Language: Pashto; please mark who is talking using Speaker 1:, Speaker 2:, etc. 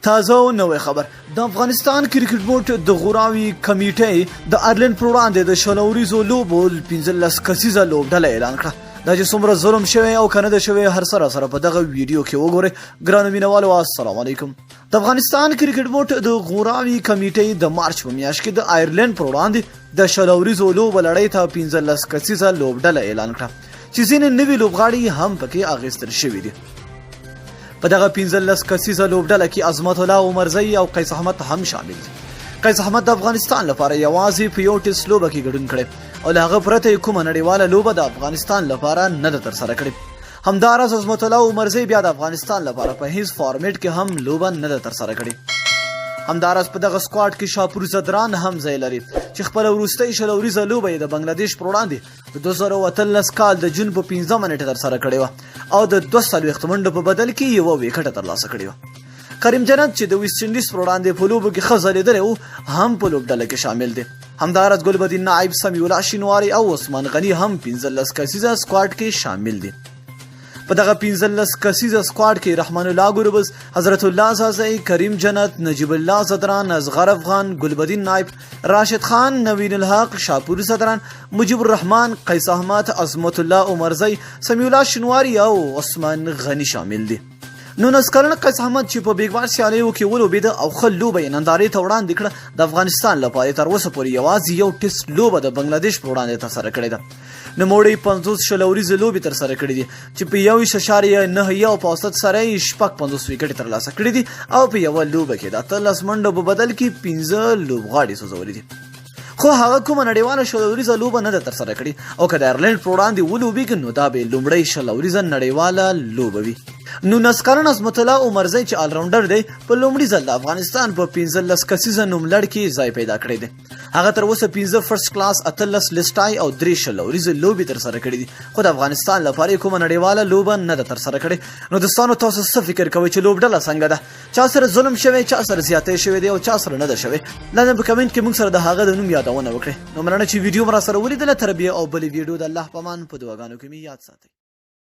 Speaker 1: تازه او نوې خبر، د افغانستان کرکټ بورډ د غوراوي کمیټې د ایرلنډ پر وړاندې د 20 اوریزو لوبو 15 کسیزه لوبډله اعلان کړه. دا چې څومره ظلم شوی او کنه د شوی، هر سره سره په دغه ویډیو کې وګورئ. ګرانو مینوالو، السلام علیکم. د افغانستان کرکټ بورډ د غوراوي کمیټې د مارچ په میاشت کې د ایرلنډ پر وړاندې د 20 اوریزو لوبو لړۍ ته 15 کسیزه لوبډله اعلان کړه چې ځینې نوي لوبغاړي هم پکې اخیستل شوي دي. په دغه 15 کسیزه لوبډله کې عظمت الله عمرزی او قیس احمد هم شامل دي. قیس احمد د افغانستان لپاره یوازې په یو ټیسټ لوبه کې ګډون کړی او له هغه پرته یې کومه نړیواله لوبه د افغانستان لپاره نه ده ترسره کړې. همداراز عظمت الله عمرزی بیا د افغانستان لپاره په هیڅ فارمیټ کې هم لوبه نه ده ترسره کړې. همداراز په دغه سکواډ کې شاپور ځدران هم ځای لري چې خپله وروستۍ 20 اوریزه لوبه یې د بنګلادیش پر وړاندې د 2018 کال د جون په 5 نیټه ترسره کړې وه او د 42 منډو په بدل کې یوه ویکټه ترلاسه کړې وه. کریم جنت چې د ویسټ انډیز پر وړاندې په لوبو کې ښه ځلېدلی و، هم په لوبډله کې شامل دی. همداراز ګلبدین نایب، سمیع الله شینواری او عثمان غني هم 15 کسیزه سکواډ کې شامل دي. په دغه 15 کسیزه سکواډ کې رحمان الله ګربز، حضرت الله ځاځی، کریم جنت، نجیب الله ځدران، اصغر افغان، ګلبدین نایب، راشد خان، نوین الحق، شاپور ځدران، مجیب الرحمن، قیس احمد، عظمت الله عمرزی، سمیع الله شینواری او عثمان غني شامل دي. 19 کلن قیس احمد چې په بیګ باش سیالیو کې ولوبېده او ښه لوبه یې نندارې ته وړاندې کړه، د افغانستان لپاره تر اوسه پورې یوازې یو ټیسټ لوبه د بنګلادیش پر وړاندې ترسره کړې ده. نوموړي 50 20 اوریزې لوبې ترسره کړې دي چې په 21.91 په اوسط سره یې 56 ویکټې ترلاسه کړې دي او په یوه لوبه کې د 18 منډو په بدل کې 5 لوبغاړي سوځولي دي. خو هغه کومه نړیواله 20 اوریزه لوبه نه ده ترسره کړې او که د ایرلنډ پر وړاندې ولوبېږي، نو دا به یې لومړۍ 20 اوریزه نړیواله لوبه وي. 19 کلن عظمت الله عمرزی چې الراونډر دی، په لومړي ځل د افغانستان په 15 کسیزه نوملړ کې ځای پیدا کړی دی. هغه تر اوسه 5 فرست کلاس، 18 لیست آی او 3 20 اوریزې لوبې ترسره کړې دي، خو د افغانستان لپاره یې کومه نړیواله لوبه نه ده ترسره کړې. نو دوستانو، تاسو څه فکر کوئ چې لوبډله څنګه ده؟ چا سره ظلم شوی، چا سره زیاتی شوی دی او چا سره نه ده شوی؟ لاندې په کمنټ کې موږ سره د هغه د نوم یادونه وکړئ. نو مننه چې ویډیو مو راسره ولیدله. تر بیا او بلې ویډیو د الله په امان، په دعاګانو کې مې یاد ساتئ.